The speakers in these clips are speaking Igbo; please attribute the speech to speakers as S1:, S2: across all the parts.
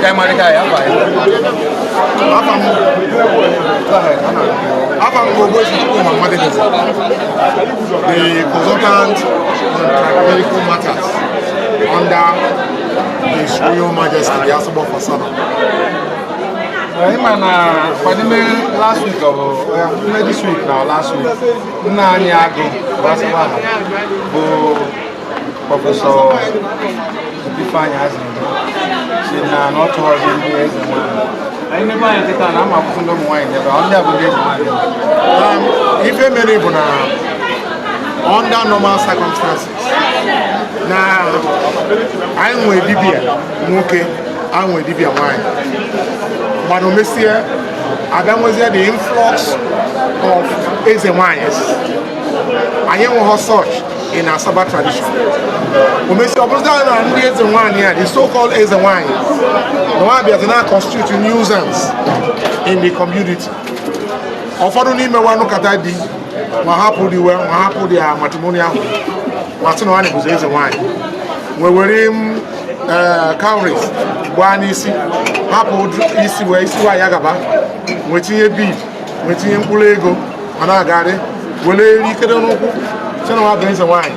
S1: Ka anyị mara ka ya afa ya.
S2: Afa m.
S1: Go ahead.
S2: Afa m bụ Ogbuefi Chukwuma Mmadụeze, the consultant on medical matters under His Royal Majesty, the Asagba of Asaba.
S1: Anyị ma na kwadime last week, ọ bụ ime this week na last week, nna anyị agụ gbasara bụ Professor Ifeanyị Azinge si na ọ chọghọzi ndị eze nwaanyị. Anyị n'ebe anyị kịta na ama akwụkwọ ndị ụmụ nwaanyị n'ebe a, ndị a bụ ndị eze nwaanyị.
S2: Ife mere bụ na under normal circumstances na anyị nwee dibịa nwoke, anyị nwee dibịa nwaanyị, mana o mesie abịa nwezie the influx of eze nwaanyị. Anyị enweghị such in Asaba tradition. O mesie ọ bụrụzie na ndị eze nwaanyị a, the so-called eze nwaanyị, na nwa abịazi na constitute nuisance in the community. Ụfọdụ n'ime wa nụkọta di ma hapụ di wee ma hapụ di ya matrimonial home, ma sị na nwaanyị bụzi eze nwaanyị, wee were m cowries gbaa n'isi, hapụ isi wee isi nwaanyị agaba, wee tinye bead, wee tinye mkpụrụ ego, ma na-agagharị were eri kedo n'ụkwụ, sị na nwa bụ eze nwaanyị.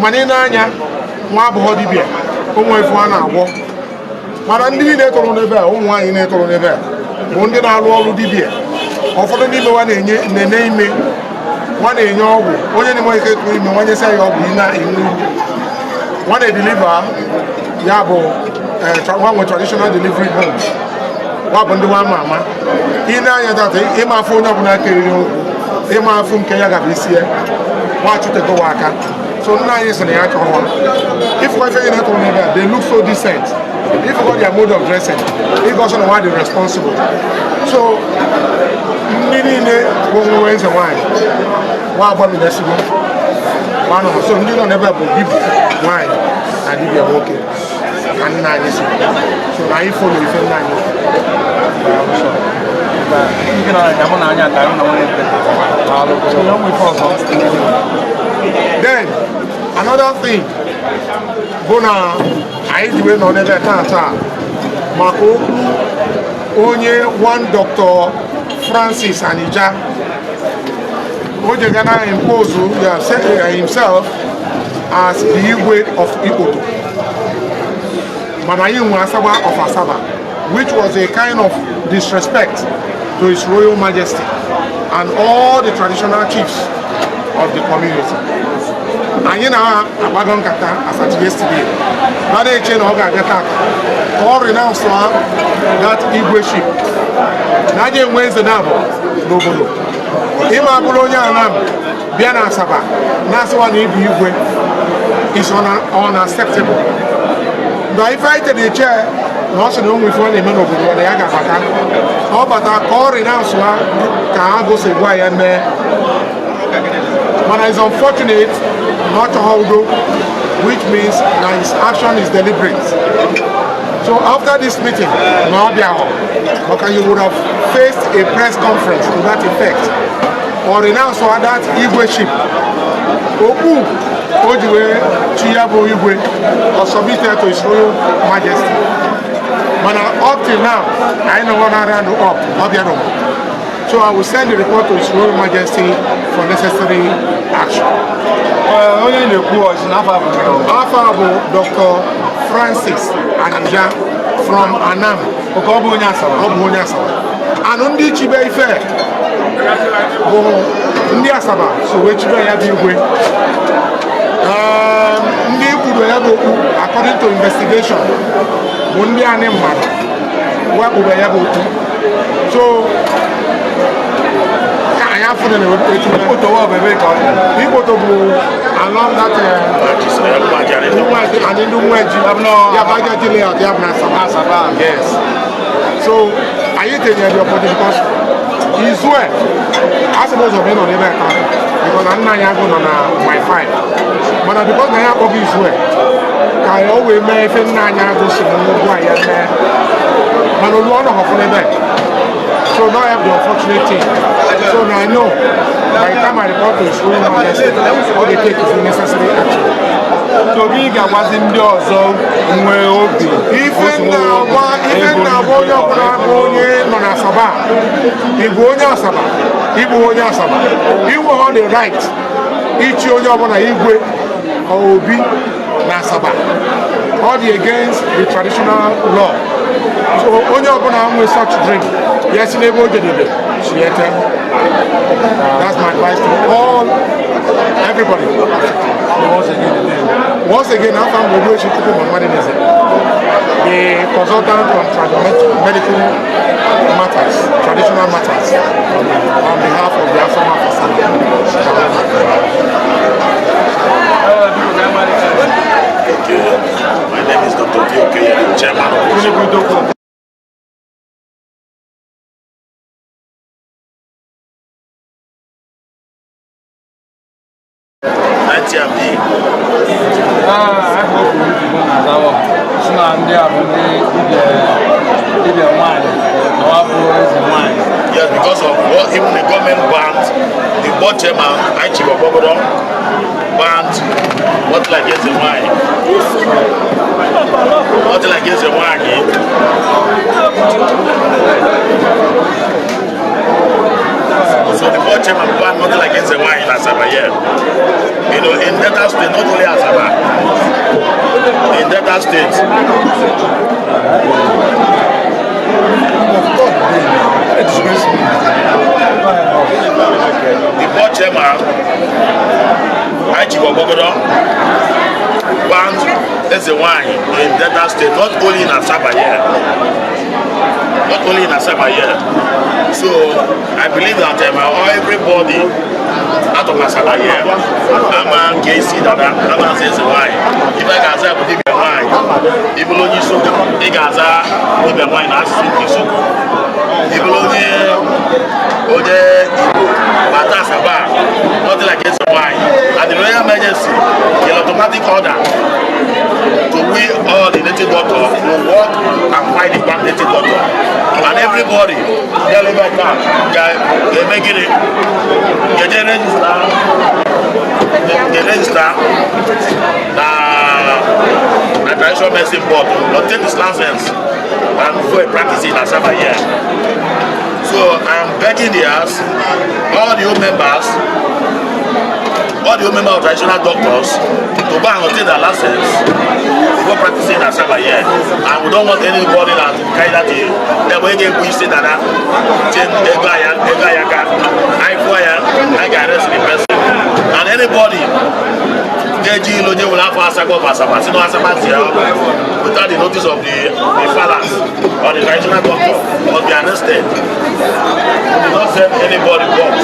S2: Mana ị na-anya, nwa abụghọ dibịa ụmụ efu a na-agwọ. Mana ndị niile tọrọ n'ebe a, ụmụ nwaanyị na-etọrọ n'ebe a, bụ ndị na-arụ ọrụ dibịa. Ụfọdụ n'ime nwa na-enye na-ene ime, nwa na-enye ọgwụ. Onye na-enwe ike ịtụ ime, nwa nyesịa ya ọgwụ, ị na-enwe nwa na-edeliver ya bụ nwa nwe traditional delivery home. Nwa bụ ndị nwa ama ama. Ị na-anya tata, ịma afọ onye ọbụla keriri ụkwụ, ịma afọ nke ya gaba isi ya nwa achụtegowa aka. So nna anyị sị na ya chọrọ ifụkwa ife gị na-etụrụ n'ebe a. They look so decent. Ifụkwa their mode of dressing, ịgosi na nwa dị responsible. So ndị niile bụ nwe eze nwaanyị nwa agbamilesigo nwa nọ. So ndị nọ n'ebe a bụ dibịa nwaanyị na dibịa nwoke ka nna anyị si. So na anyị follow ife nna anyị.
S1: Nke na anya mụ na anya ka anyị na nwunye. So ya ụmụ ife ọzọ.
S2: Then another thing bụ na anyị ji wee nọ n'ebe taa taa maka okwu onye one Dr. Francis Anija o jega na impose himself as the Igwe of Ikpoto, mana anyị nwe Asagba of Asaba, which was a kind of disrespect to His Royal Majesty and all the traditional chiefs of the community. Anyị na-agbago nkata as at yesterday na na-eche na ọ ga-abịa tata ka ọ renounce that igweship, na aja enwe eze na-abụ n'obodo. Ịma abụrụ onye Anam bịa na Asaba na-asịwa na ịbụ igwe is unacceptable. Mgbe ife anyị na-eche na ọ sị na onwe ife ọ na-eme n'obodo, na ya ga-abata, ọ bata ka ọ renounce ha ka ha gosi gwa ya mee. Mana it's unfortunate na ọ chọghọ udo, which means na his action is deliberate. So after this meeting na ọ bịa maka you would have faced a press conference to that effect or renounce that igweship. Okpu o ji wee chi ya bụ igwe or submitted to His Royal Majesty, mana up till now anyị nọ na round up, ọ bịara. So I will send the report to His Royal Majesty for necessary action.
S1: Onye na-ekwu ọchị n'afọ abụọ?
S2: Afa bụ Dr. Francis Anija from Anam.
S1: Oke, ọ bụ onye Asaba?
S2: Ọ bụ onye Asaba. Anụ ndị chibe ife bụ ndị Asaba so wee chibe ya bụ igwe. Ndị kwuru ya bụ okwu, according to investigation, bụ ndị anị mmadụ wepụrụ ya bụ okwu. So ka anyị afọ na etu
S1: Ikpoto bụ ebe ka ọ dị?
S2: Ikpoto bụ along that Ụmụaji and ndị Ụmụeji ya bụ Ajaji Layout, ya bụ na Asaba.
S1: Asaba.
S2: Yes. So anyị tinyere the opportunity because izu a asị m ụzọ bụ ịnọ n'ebe a taa because na nna anyị agụ nọ na my five, mana because na ya akpọghị izu a ka o wee mee ife nna anyị agụ si m ụgwọ ya mee, mana olu ọ nọghọ n'ebe a. So now I have the unfortunate thing. So now I know by the time I report to His Royal Majesty, all they take is the necessary action.
S1: So gị ga-agwazi ndị ọzọ nwee obi
S2: Ife
S1: otu
S2: na-agwa ife
S1: ego
S2: na-agwa onye ọbụla bụ onye nọ na Asaba, ị bụ onye Asaba, ịbụ onye Asaba, inwe ọ the right ichi onye ọbụla igwe or obi na Asaba, ọ dị against the traditional law. So onye ọbụla nwe such dream, ya si n'ebe o jedebe chiete. That's my advice to all, everybody.
S1: Once again, the name.
S2: Once again, afa m bụ Ogbuechi Chukwuma Mmadineze, the consultant on medical matters, traditional matters, on behalf of the Asoma Fasana.
S1: Ee, biko ka anyị malite.
S3: Okay. My name is Dr. P. Okeye, the chairman of
S1: Onye bụ Idokwu?
S3: ITMD.
S1: Ee, afọ okwu nzukọ na-azawa si na ndị a bụ ndị dibịa, dibịa nwaanyị na ọ bụ eze nwaanyị.
S3: Yes, because of what even the government banned, the board chairman, Aichi Bobodo, banned what like Eze Nwanyị. What like Eze Nwanyị. So the board chairman banned nothing like Eze Nwanyị in Asaba here. In Delta State, not only Asaba, in Delta State,
S1: Of God, dey disgrace me.
S3: The board chairman, Aichi Bobodo, banned Eze Nwanyị in Delta State, not only in Asaba here. Not only in Asaba here. So I believe that everybody out of Asaba here, ama nke isi dada, ama nze Eze Nwanyị. Ife a ga-aza bụ dibịa nwanyị. Ị bụrụ onye Isoko, ị ga-aza dibịa nwanyị na asụsụ nke Isoko. Ị bụrụ onye Igbo, bata Asaba, nothing like Eze Nwanyị. And the Royal Majesty, the automatic order to we all the native doctor will work and fight the back native doctor. And everybody deliver now ga-eme gịnị? Ga-eje register, ga-register na Traditional Medicine Board, obtain this license and before you practice in Asaba here. So I'm begging the house, all the old members, all the old members of traditional doctors to go and obtain their license before practicing in Asaba here. And we don't want anybody that carry that thing. Then we get we say that ego aya ego aya ka anyị fụọ ya, anyị ga-arrest the person. And anybody ga-eji ilu onye nwere afọ asagba of Asaba si na Asaba si ya without the notice of the palace or the traditional doctor must be arrested. We do not send anybody box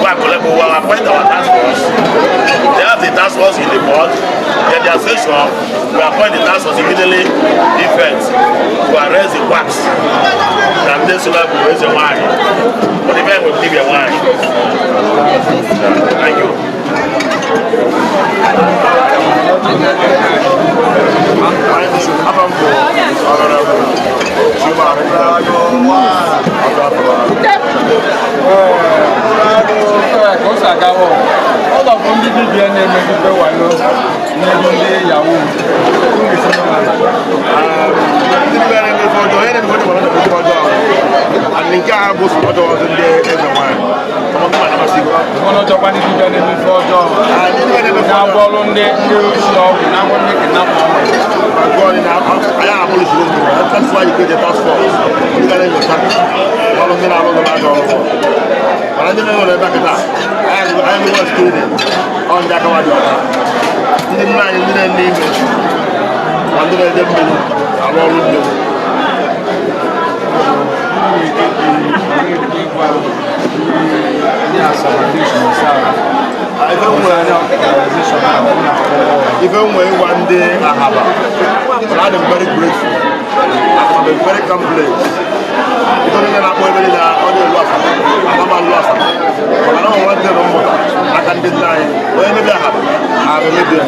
S3: go and collect. We will appoint our task force. They have the task force in the board. Then the association will appoint the task force immediately effect to arrest the quacks na ndị so na bụ eze nwanyị, but ife enwe dibịa nwanyị. Thank you.
S4: Afa m bụ Honorable Chuma Agafara.
S1: Ee, ka o si agawa, ọ bụ ndị dibịa na-emegide wayo n'ebe ndị yahoo unu esi n'ụlọ.
S4: Ndị dibịa na-eme ife ọjọọ, onye na-eme ife ọjọọ na-eme ife ọjọọ. And nke a bụ sọ ọjọọ ọzọ ndị eze nwanyị. Ọmọ ndị mmadụ amasị igwe.
S1: Ụfọdụ ọjọkwa ndị dibịa na-eme ife ọjọọ
S4: Ndị dibịa na-eme ife ọjọọ.
S1: na-agwọ ọrụ ndị oshi ọgwụ, na-agwọ ndị kidnapper ọgwụ.
S4: Ma gụọ anyị na anyị abụrụzigo ndụ. That's why you create a task force. Ndị ga na-enyocha ọrụ ndị na-arụ ọrụ na-ajọ ọrụ. Mana ndị na-enwere ebe a kịta, anyị agụgụ screening, ọ ndị aka dị ọcha. Ndị nna anyị, ndị na-ene ime, ma ndị na-eje mmiri arụ ọrụ mmiri.
S1: Nwere ike ịgwa ndị Asaba, ndị Osimiri
S4: Ife nwere
S1: organization a ọ na-akpọ
S4: ife nwee ịgwa ndị Ahaba na adị m very grateful. I'm a very calm place. Ife niile na-akpọ ebe niile ọ na-elu Asaba, ama m alụ Asaba. Mana na nwa ndị mmụta aka ndị nna anyị, onye mebi Ahaba, Ahaba emebi ya.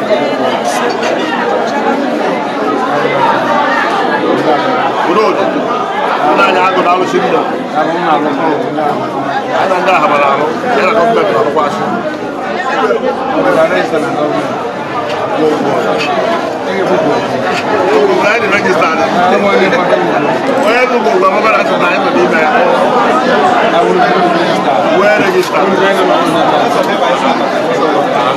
S4: Udo dị. Nna anyị agụ na-alụsị nne.
S1: Abụ m na-alụkọ otu ndị ahụ.
S4: Anyị na ndị Ahaba na-alụ, ya na gọọmenti na-alụkwasị.
S1: Ọ bụla register na gọọmenti.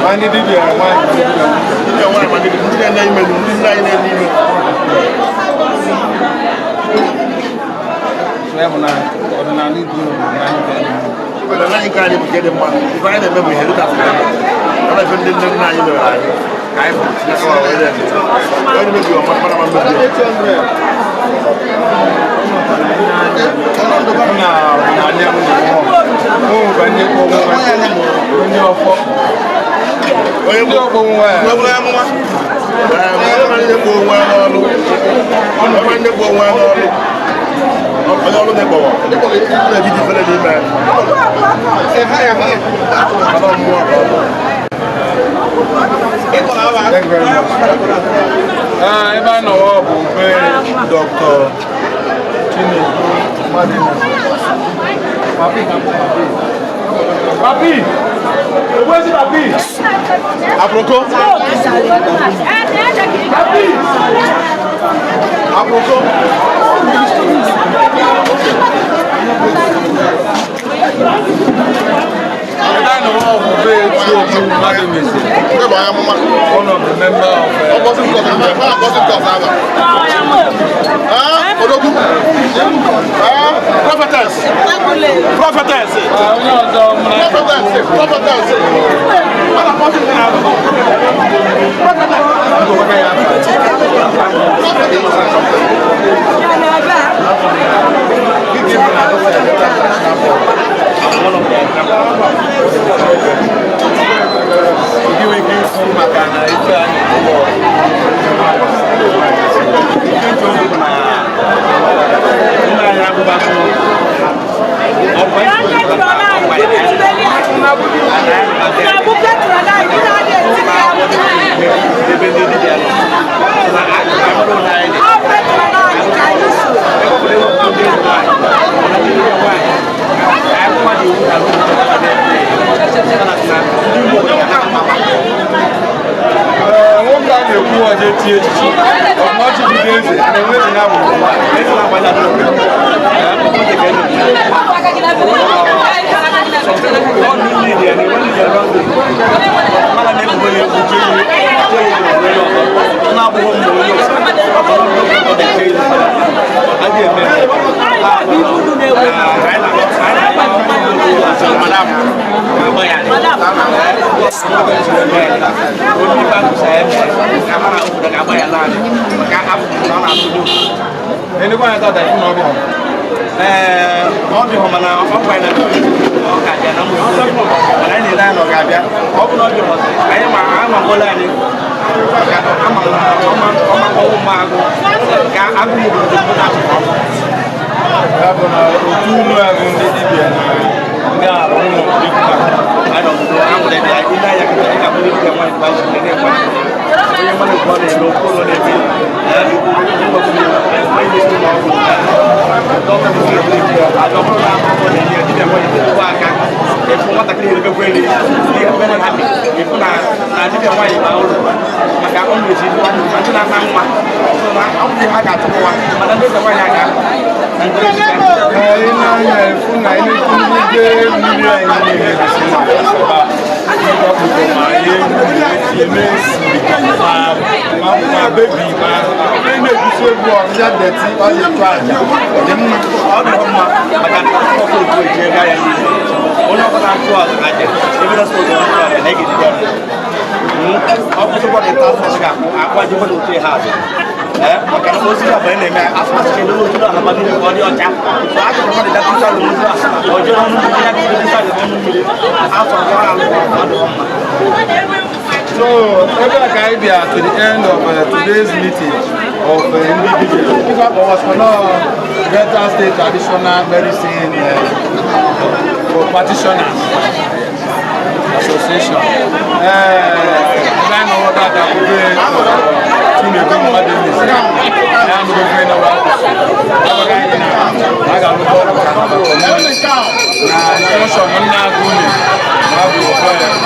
S1: Ma ndị dibịa nwaanyị, ndị dibịa nwoke.
S4: Dibịa nwaanyị, ma ndị na-ene ime, ndị nne anyị na-ene ime.
S1: So ya bụ na ọdịnala Igbo unu bụ na anyị ga-eme.
S4: Ọdịnala anyị nke anyị bụ nke dị mma. Ife anyị na-eme bụ ihe dịka ọ na-efe ndị nne nna anyị mere anyị ka anyị bụ tinye aka wee na-eme. Onye mebi ọma mara ma mmebi.
S1: Na ọdịnala m na o nwekwa ndị kpọ nwa ndị ọfọ
S4: Onye
S1: ndị ọgbọ nwa ya.
S4: Onye amụma. Onye ndị kpọ onwe ya n'ọlụ. Onye ndị kpọ onwe ya n'ọlụ. Onye ọlụ na-ekpọwọ. Na-ebido ifere n'ime ya. Mana mmụọ ka ọ bụ.
S1: Thank you very much. Ah, ebe a nọwa bụ be Dr. Chinedu Mmadụ. Papi, papi, Ogbuefi papi,
S4: Aproko.
S1: Papi,
S4: Aproko.
S1: Ebe a nọwa bụ be Chinedu Mmadụ, one of the member of
S4: Prophetess. Prophetess.
S1: Onye ọzọ mụ na
S4: Prophetess. Prophetess.
S1: Gịnị bụ na Delta National Board? Gị nwere ike ikwu maka na ife a na-ekwu
S3: Ihe ntụ bụ na nna anyị agụbakụ ọkwa ebe ndị dibịa nọ na akụrụ na anyị dị ebe ọ bụla ewepụta ndị eze nwaanyị na ndị dibịa nwaanyị ka anyị mmadụ iwu ka n'ụlọ na ndị ụmụ obodo ga na-ama.
S1: Ee, nwoke a na-ekwu ọjọ echi echichi ọchịbido eze na-enwe eze ya bụ
S3: Eze na-agbanye adịrọ ọ ndị ndị ya na-enwe ndị ya rọndụ mana na-ebubo ya egwu jee jee onye ọzọ na-abụghị mgbe onye ọzọ ọ bụrụ na ọ na-eche ilu a ga-eme
S1: Enekwa anya tata ikwu na ọbịa.
S3: Ee, ọ dị hụ, mana ọ kwa na ọ ga-abịa na mgbe, mana anyị na-ele anya na ọ ga-abịa. Ọ bụ na ọ dị ọzọ anyị ma amagbola anyị maka ama ọma ọma ọnwụ mma agụ ka agụ obodo bụ na akụkụ ọma.
S1: Ya bụ na otu unu a bụ ndị dibịa na ndị arụ ụlọ dịka
S3: anyị nọgide anwụrụ dị anyị ile anya kịta dịka ndị dibịa nwaanyị gba isi na-enwe onye mmadụ nke ọ na-eme okwu ụlọ na-eme dọkịta ọ bụrụ na akwụkwọ na-enye dibịa nwaanyị emetụkwa aka efu nwatakịrị erebekwa elu ndị very happy efu na na dibịa nwaanyị baa uru maka ọ na-esi ma ndị na-ata nwa so na ọ bụ ihe ha ga-atụpụwa, mana ndị eze nwaanyị aga na ndị eze.
S1: Ee, ị na-anya efu na ndị mmiri anyị niile gosi na ịgbapụta ma ihe eme ma ma bebi ma ị na-egusi egwu ọbịa dirty ọ dị chụ aja ọ dị mma.
S3: Ọ dị mma maka na ọkụ otu eji ego ya niile onye ọbụla achụ aja ebe na spọtụ ọrụ aja na egedide ya ọ bụzịkwa dị ta afọ ga-akwụ akwụ aja na otu ha azụ. Ee, maka na ozi ọbụla na-eme asụmasị kedu otu ọha mmadụ ka ọ dị ọcha so a chọrọ mmadụ dapụta ụlọ ozu asụma ọ jere ọnụ mmiri ya ga-edesa ọnụ mmiri afọ ọ alụ ọ dị mma.
S1: So, ebe a ka anyị bịa to the end of today's meeting of ndị dibịa. Ife akpọwasị Delta State Traditional Medicine for Practitioners Association. Ebe anyị nọrọ tata bụ be Chinedu Mmadụ Emezi. Ya anụgo na wa akwụsị. Anyị na a ga-arụkọ ọrụ ka na community. Na instruction nna agụ unu na abụ ofe ya.